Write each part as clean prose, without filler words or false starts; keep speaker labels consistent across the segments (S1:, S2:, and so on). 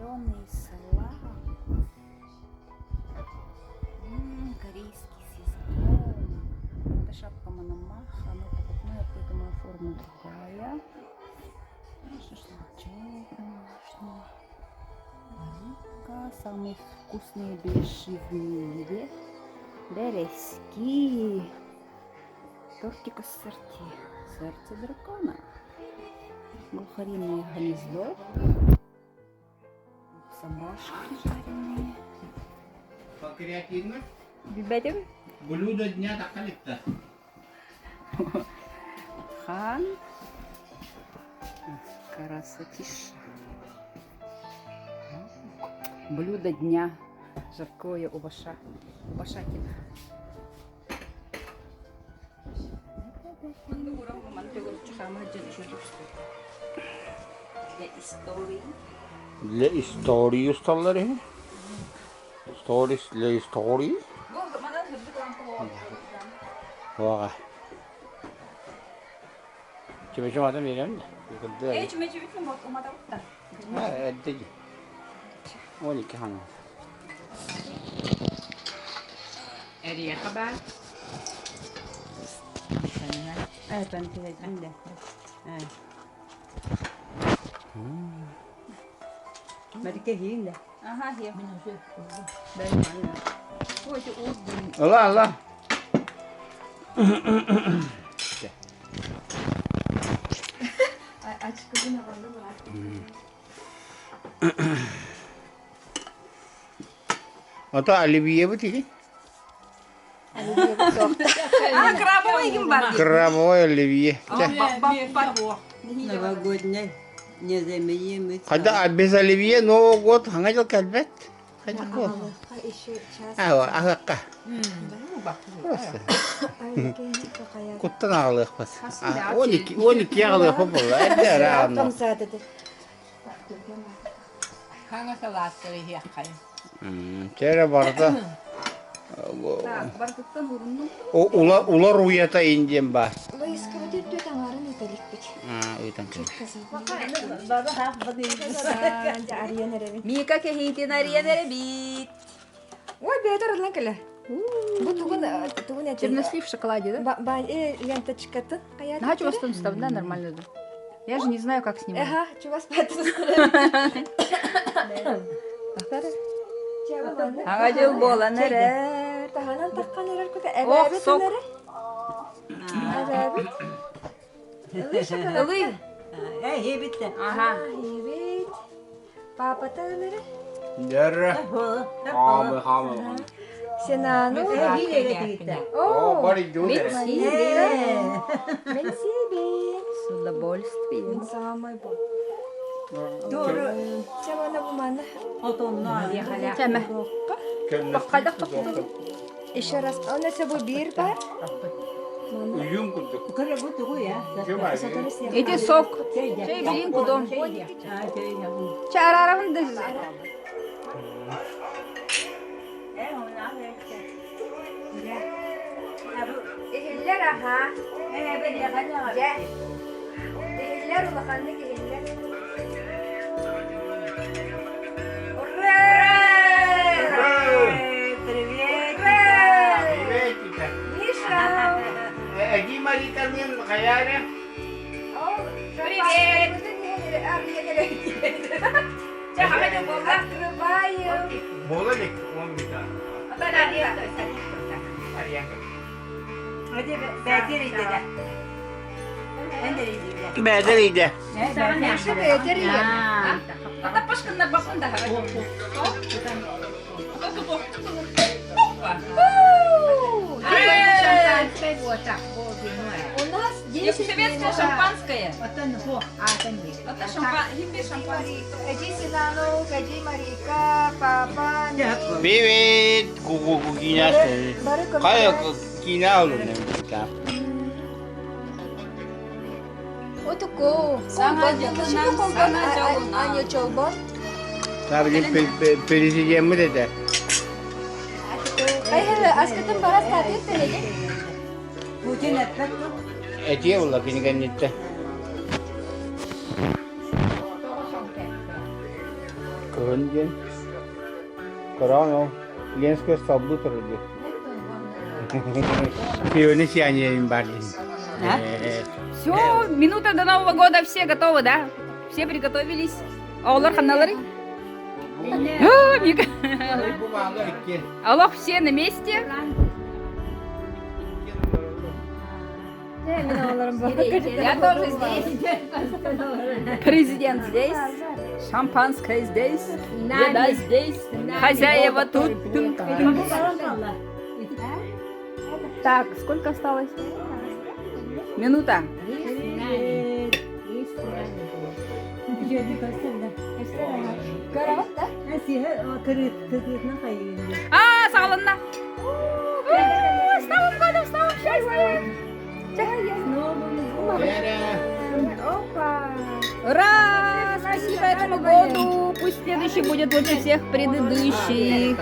S1: Соленый салат. М, корейский с языком. Это шапка Мономаха, но покупная, поэтому форма другая. Шашлычок домашний. Рыбка, самые вкусные беляши в мире. Березки. Тортик ассорти. Сердце дракона. Глухариное гнездо. Собашки жареные.
S2: Креативно.
S1: Билбэтим.
S2: Блюдо дня тахалитта.
S1: Хан. Красотища. Блюдо дня. Жаркое у Баша. У Башакина. Для истории.
S2: Для истории усталлар иһи. Stories для истории. Уоҕа. Чүмэчи атын биэрэм да.
S1: Эй, чүмэчи бүтүн бот уматабыттар.
S2: Эрдэ 12 хаҥа.
S3: Эриэхэ баар.
S4: Этэн киһи да. Мәрке хийин да.
S1: Ага, хе. Ой,
S2: Ыла, ыла.
S5: Ачкыбын аҕаллым
S2: Ото оливьебыт ити.
S1: А, крабовый ким бар?
S2: Крабовой оливье.
S4: Новогодний незаменимый.
S2: Когда без оливье Новый год хаҥа дьыл кэлбэт. Хайдах буол?
S5: Еще час.
S2: Аа, аһыахха. Просто. Куттан аҕалыахпыт. 12 аҕалыахпыт буолла. Эрдэ араанно.
S3: Хаҥа салааттары иһиэххэ.
S2: Чэрэ барда.
S1: Так, барытыттан уруннум.
S2: Улар уйата индиэн баар.
S5: Лайыскабыт үрдүөт аҥаарын ыыталикпит.
S2: Ыытан
S5: Арыйан эрэбин.
S1: Мика кэһиитин арыйан эрэбит.
S5: Ой, бэйэтэ арыллан кэлэ. Бу тугун тугун этин?
S1: Чернослив в шоколаде, да?
S5: Бань, ленточкатын.
S1: Наха чувастан устав, да, нормально да. Я же не знаю, как снимать.
S5: Ага, чувас
S1: Аға жыл болан эрэр.
S5: Таһынан таххан эрэр кута
S1: Ох,
S5: эбээбит
S1: сок.
S5: эрэ. Эбээбит.
S1: Ылый.
S4: Эй, хебитте.
S1: Ага.
S5: Эбит. Папата эрэ.
S2: Дәрі. Хамы, хамы.
S5: Сенану.
S2: О, бар иду.
S1: Мерси.
S5: Мен себе.
S1: С удовольствием.
S5: Самый бо. Чамана бумана.
S1: Тәмә. Баққайдақ тоқтың.
S5: Еще раз. Он это бир бар.
S2: Үйім күрдік.
S1: Эти сок. Чей билин кудом. Чараравын да.
S5: Ehiller aha. Дьэ. Ehiller улаханнык ehiller. Ура!
S4: Привет.
S5: Ура! Миша!
S2: Эги Мариканын хайары.
S1: Привет!
S5: Открываем.
S2: Бола лек, он бita. Бәдер иде.
S5: Миша бэйэтэр ийэ.
S1: Ата пашкынна бакында.
S5: У нас 10
S1: Советское
S5: минут.
S1: шампанское. Это шампан, шампанское.
S5: Эдди Синану, Эдди Марика, папа, ми.
S2: Привет, куку кукина.
S5: Бары
S2: Кая
S5: көмөлөс.
S2: кина олун.
S5: Отуку.
S1: Саҥа дьылынан, саҥа дьолунан.
S5: Аня чолбон.
S2: Tabii президент dedi.
S5: Хайхы, аскытын барас татып телеге.
S4: Путин эппет.
S2: Этие була кинигеннитте. Кыһын диэн Кораан ол Ленскэй салбыы турар дии. Пионы сиянием бар дии.
S1: Все, минута до Нового года, все готовы, да? Все приготовились? Оҕолор ханналарый? О, Мика. Аллах, все на месте? Я тоже здесь. Президент здесь. Шампанское здесь. Еда здесь. Хозяева тут. Так, сколько осталось? Минута. А, саҕаланна. С Новым годом, с новым счастьем! Ура! Спасибо этому году! Пусть следующий будет лучше всех предыдущих.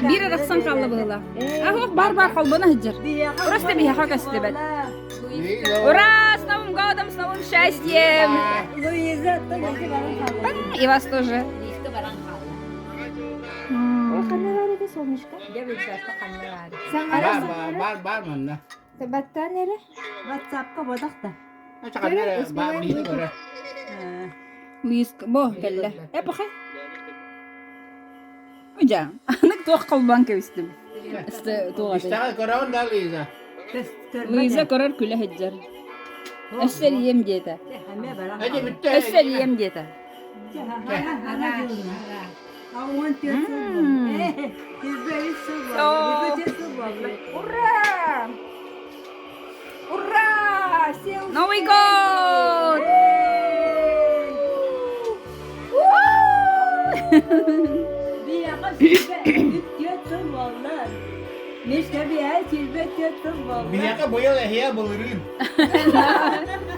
S1: Биир арахсан хаалла быһыылаах. Ах, бар бар холбоно сылдьар. Просто биһиэхэ көстүбэт. Ура! С Новым годом, с новым счастьем! И вас тоже.
S2: Бар бар бар манна.
S5: Баттан эрэ?
S4: Ватсапка бодохта.
S2: Бар биһи көрө.
S1: Луис бо кэллэ. Э паха. Жа, анык туох холбоон кэбистим.
S2: Истэҕэ көрөҕүн да Лиза?
S1: Лиза көрөр күлэ сылдьар. Өссө эрийиэм диэтэ. Өссө эрийиэм диэтэ.
S5: Ура! Ура! Все
S1: Новый год!
S2: Биһиэхэ быйыл эһиэ былырыын.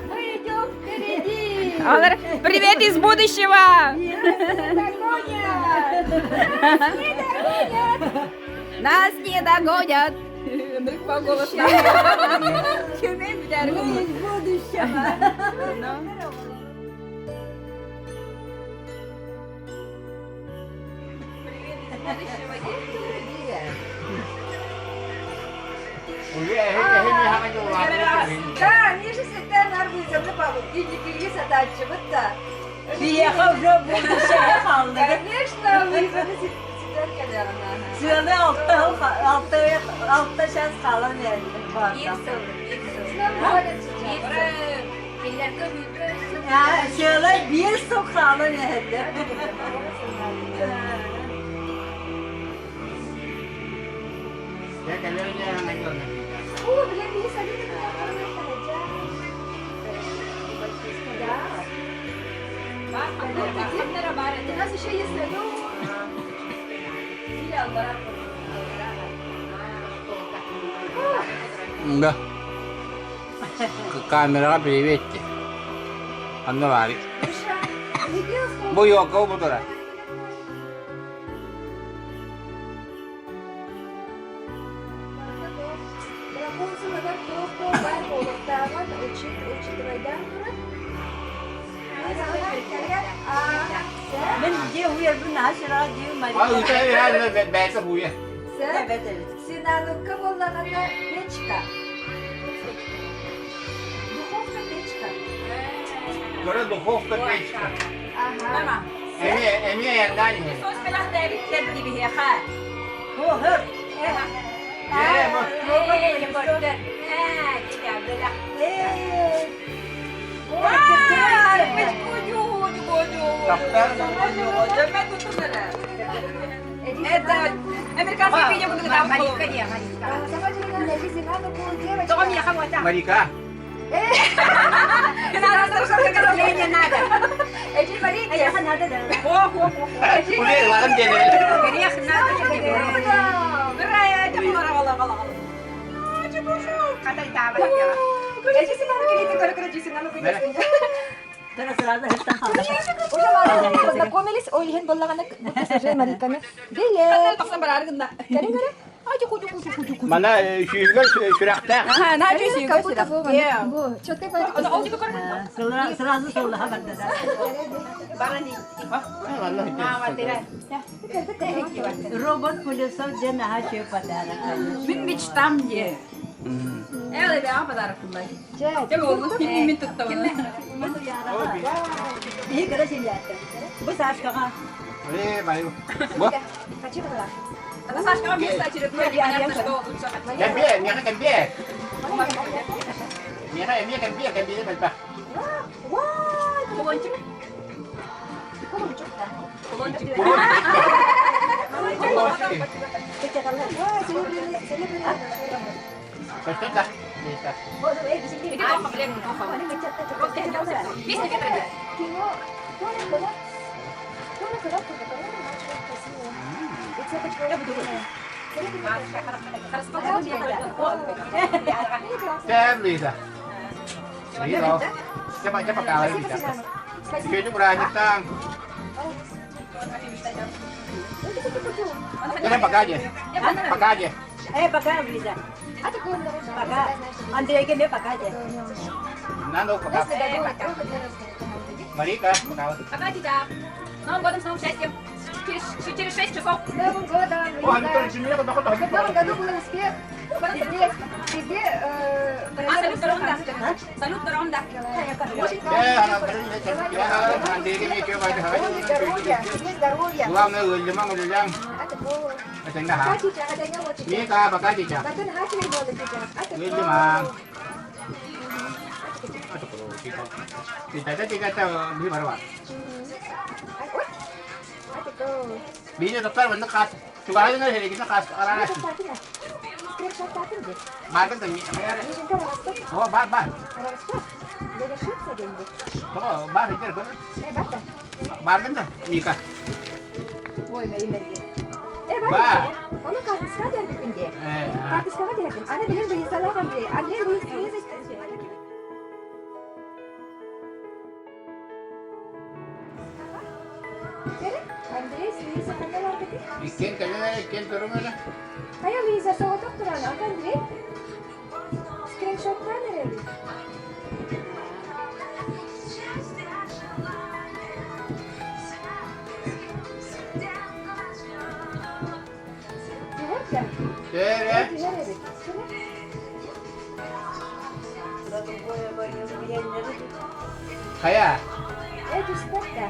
S5: Мы идем впереди!
S1: Привет из будущего!
S5: Догонят! Нас не догонят!
S1: Нас не догонят! По голосу.
S4: Мы из будущего.
S5: Да, Миша сеттен арбузымны киги сатаччыбыт да.
S4: Биһиэхэ уже будущее хаалла.
S5: Конечно, Луизаны сеттен кэлэҕин.
S4: Сыаны алта алта алта час хаалан Сыала биир сыл хаалан эһэллэр.
S5: О, бля, Миша, Да. У нас еще есть салют.
S2: Да. Камераҕа приветти. Анна баар. Бу йока бутара.
S5: Рапунцель туох баар буолуохтааҕын учитывайдаан туран.
S4: Мин дьиэ уйарбын наһаа дьиэ
S2: А ыта бэйэтэ буйа.
S5: Синанукка буоллаҕына печка. Духовка печка.
S2: Көрө духовка печка.
S5: Ага.
S2: Эмиэ эмиэ яндан иһин.
S4: Хо
S1: Это американский видео буду там.
S5: Сама девочка.
S2: Марика.
S5: Эти Марики.
S2: Улей ларым диэн.
S5: Эти Синанука лити көрө Синанука Уже мало познакомились, ол иһин буоллаҕына уже Мариканы билэр. Кэрин көрө.
S2: Мана сүүһүгэр сүрэхтээх.
S1: Аха, на сүүһүгэр сүрэх.
S4: Сразу сыллаха барда. Робот пылесос диэн аһа үчүгэй подарок.
S1: Мин мечтам диye. Эл эбэ подарок кыллай. Дьэ буолбут ким мин туттабын.
S4: Биһи кыра семьяттан. Бу Сашкаҕа.
S2: Э, баю. Бу.
S1: А Сашкаҕа место очередной непонятно что лучше.
S2: Кэмбиэ, миэхэ кэмбиэ. Миэхэ эмиэ кэмбиэ, кэмбиэ элбэх.
S1: Кулончик. Кулончик.
S2: Көстөр да. Тэм Лиза. Лиза. Чапа чапа каалай Лиза. Күнү бырааһынньыктаан. Кэлэн пока дьэ. Пока дьэ.
S4: Э, пока, Лиза. Пока. Андрейга мне пока дьэ.
S2: Надо пока. Марика, пока.
S1: Пока, тетя. С Новым годом, с новым счастьем. Через 6 часов.
S5: С Новым годом!
S2: О, Анатолий,
S5: Чтобы в новом году был успех! Везде, везде,
S1: А, салют втором, да. Салют втором, да.
S5: Очень здоровья, тебе здоровья.
S2: Главное, лимон, лилям.
S5: Пока, тетя,
S2: Мика, пока, тетя. Лимон. Биир доктор маннык хаас чугаһын эригинэ хаас араас бааргын да О, бар бар. Тоҕо бар иһэр көрөр. Бааргын да Мика. Бар.
S5: Ону карточка дэрбиппин дии. Карточкаҕа дэрбин. Аны билин Луизалаах Андрей. Андрей Луиза Андрей с Луиза ханна барбытый?
S2: Иккиэн кэлэн эрэ, иккиэн көрүҥ эрэ.
S5: Хайа Луиза соҕотох туран, ата Андрей? Скриншоттаан эрэбит. Түһэр да?
S2: Эрэ.
S5: Түһэр эбит.
S2: Хайа.
S5: Э, түспэт да.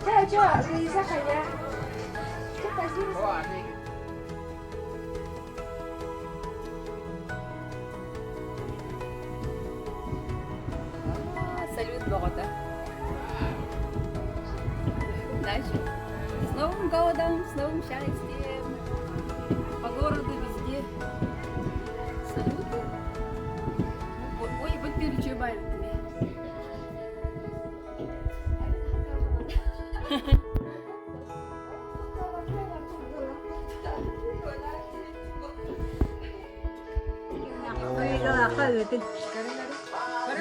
S5: Чэ, чэ, Луиза хайа. Чэ, позируй.
S1: Салют, бөҕөтө. Дальше. С Новым годом, с новым счастьем. По городу везде салюты. Ой, вот перечевают меня.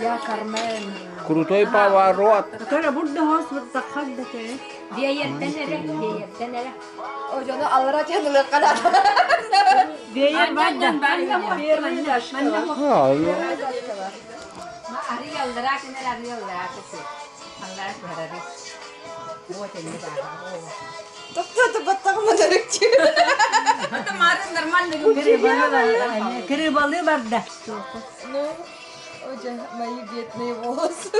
S5: Я Кармен.
S2: Крутой поворот.
S3: Биэйэртэн эрэ, биэйэртэн эрэ.
S5: О, дьону аллара тянулы канат.
S4: Веер барда.
S3: Арыйаллара кинер арыйаллара кысы. Аллара түһэрэр. Вот эмне баар.
S1: Это Марын нормально
S4: Кырыбалы барда.
S5: Ну, оже, мои бедные волосы.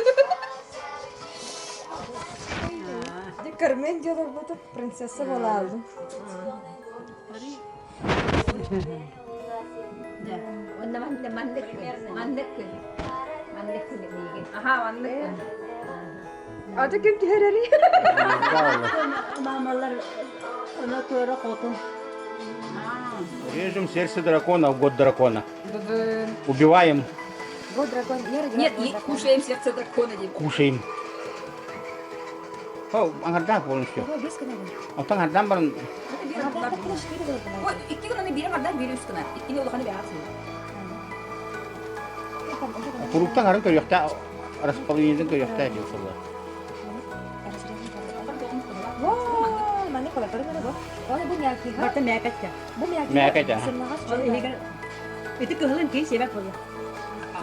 S5: Де Кармен делал будто принцесса была.
S3: Онна манна маннык маннык маннык миигин.
S1: Аха, маннык.
S5: А ты ким түһэрэрий?
S4: Мамалар она туора хотун.
S2: Режем сердце дракона в год дракона. Убиваем,
S5: Вот дракон. Я родилась
S1: Нет,
S5: год
S1: и
S5: дракона.
S1: кушаем сердце дракона. Дим.
S2: кушаем. О, аңардаах полностью.
S5: Ого, бес күнэ был.
S2: Оттон аңардаан баран
S1: Ой, икки гына бире барда бире үс гына. Иккини улаханы бэҕэ
S2: куруктан арын көрүөхтэ, расположениетын көрүөхтэ диэн сылла.
S5: Вау, маннык колоколы маны бу. Ол бу мягкига.
S4: Барта мээкэтте.
S5: Бу мягкига.
S2: Мээкэтэ.
S5: Сымнаҕас
S4: Ол иһигэр ити кыһылын киһи сиэбэт буолуо.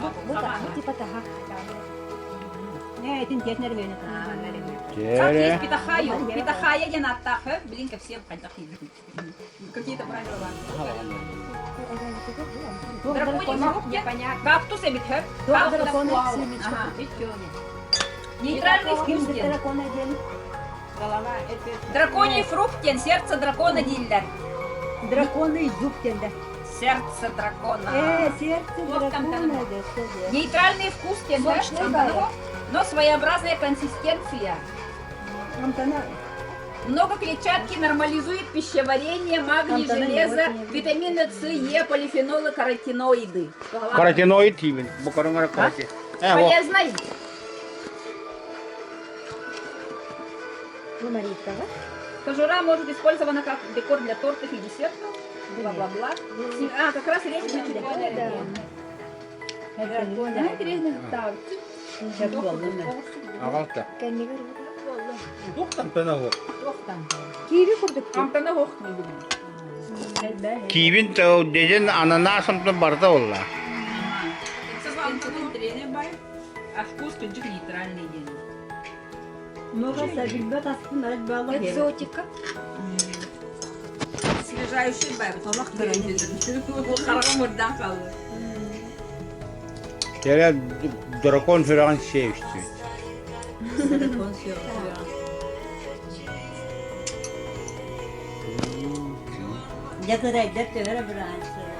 S5: Бу бу типа таха.
S4: Ээ, итин тиэтинэр миэнэ.
S1: Как есть
S2: Тере.
S1: питахаю. Питахая диэн ааттаах, Билин кэпсиэм хайдах иибитин. Какие-то правила. Драконий фрукт непонятно. Кактус эбит хөп.
S4: Дракон
S1: Ага. Нейтральный вкус диэн.
S4: Дракона диэн.
S3: Голова это...
S1: Драконий фрукт диэн сердце дракона дииллэр.
S4: Драконый зуб диэн да.
S1: Сердце дракона.
S4: Э, сердце
S1: Вот там
S4: дракона
S1: там.
S4: да.
S1: Нейтральный вкус диэн, да?
S5: Сочный бай.
S1: Но своеобразная консистенция.
S4: Амтана
S1: Много клетчатки нормализует пищеварение, магний,
S4: Там-то
S1: железо,
S4: на него
S1: витамины С, Е, полифенолы, каротиноиды.
S2: Каротиноид тиибин. Бу көрүҥэр каротин. Э, о.
S1: Полезный.
S5: Бу Марикаҕа.
S1: Кожура может использована как декор для тортов и десертов. Бла-бла-бла. А, как раз речь на
S5: Да.
S2: Аҕалта.
S5: Кэннигэр
S2: Туохтан оһох.
S5: Киви курдук.
S1: Амтана ох.
S2: Киибин деден ананас амтан барыта болла.
S1: А вкус кыдьык нейтральный диэн.
S5: Экзотика.
S1: Освежающий бай. Хараҕым мурдан хаалла.
S2: Тере дракон сүрэҕин сиэбиштибит.
S4: Дьэ кырайдар төһөрө быраанчылар.